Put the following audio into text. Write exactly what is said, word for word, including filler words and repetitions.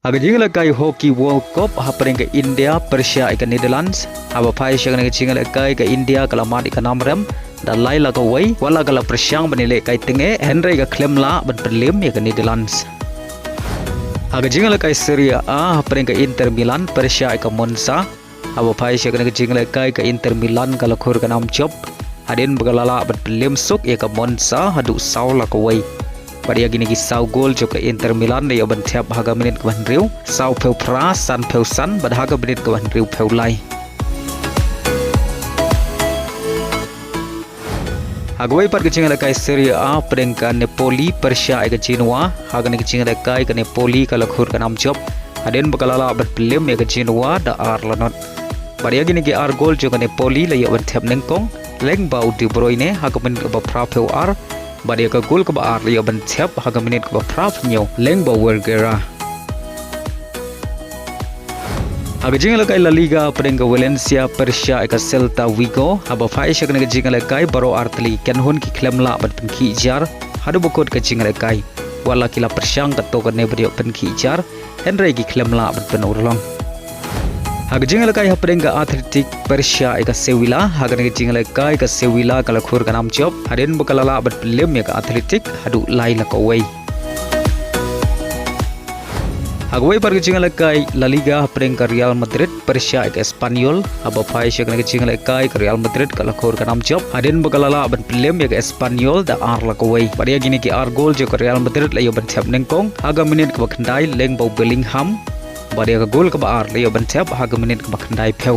Ha ka jingïalehkai Hockey World Cup hapdeng ka India pyrshah ïa ka Netherlands, haba phai sha kane ka jingïalehkai ka India ka la mad ïa ka nam rem da lai la kawei, wat la ka la pyrshang ban ïalehkai tyngeh, hynrei ka khlem lah ban pynlem ïa ka Netherlands. Ha ka jingïalehkai Serie A hapdeng ka Inter Milan pyrshah ïa ka Monza, haba phai sha kane ka jingïalehkai ka Inter Milan ka la khur ka nam jop hadien ba ka la lah ban pynlem suk ïa ka Monza haduh saw la kawei. Bad ïa kine ki saw gol jong ka Inter Milan la ïoh ban thep ha ka minit kaba hynriew, saw phew phra, san phew san, bad ha ka minit kaba hynriew phew lai. Ha kawei pat ka jingïalehkai Serie A hapdeng ka Napoli pyrshah ïa ka Genoa, ha kane ka jingïalehkai ka Napoli ka la khur ka nam jop hadien ba ka la lah ban pynlem ïa ka Genoa da ar la not. Bad ïa kine ki ar gol jong ka Napoli la ïoh ban thep nyngkong lyngba u De Bruyne ha ka minit kaba phra phew ar, bad ïa ka gol kaba ar la ïoh ban thep ha ka minit kaba phra phew hynñiew lyngba u Vergara. Ha ka jingïalehkai La Liga hapdeng ka Valencia pyrshah ïa ka Celta Vigo, haba phai sha kane ka jingïalehkai baroh ar tylli ki kynhun ki khlem lah ban pynkhih jar haduh ba kut ka jingïalehkai. Wat la ki la pyrshang katto katne ban ïoh pynkhih jar, hynrei ki khlem lah ban pynurlong. Ha ka jingïalehkai hapdeng ka Athletic pyrshah ïa ka Sevilla, ha kane ka jingïalehkai ka Sevilla ka la khur ka nam jop hadien ba ka la lah ban pynlem ïa ka Athletic haduh lai la kawei. Ha kawei pat ka jingïalehkai La Liga hapdeng ka Real Madrid pyrshah ïa ka Espanyol, haba phai sha kane ka jingïalehkai ka Real Madrid ka la khur ka nam jop hadien ba ka la lah ban pynlem ïa ka Espanyol da ar la kawei. Bad ïa kine ki ar gol jong ka Real Madrid la ïoh ban thep nyngkong ha ka minit kaba khyndai lyngba u Bellingham, bad ïa ka gol kaba ar la ïoh ban thep ha ka minit kaba khyndai phew.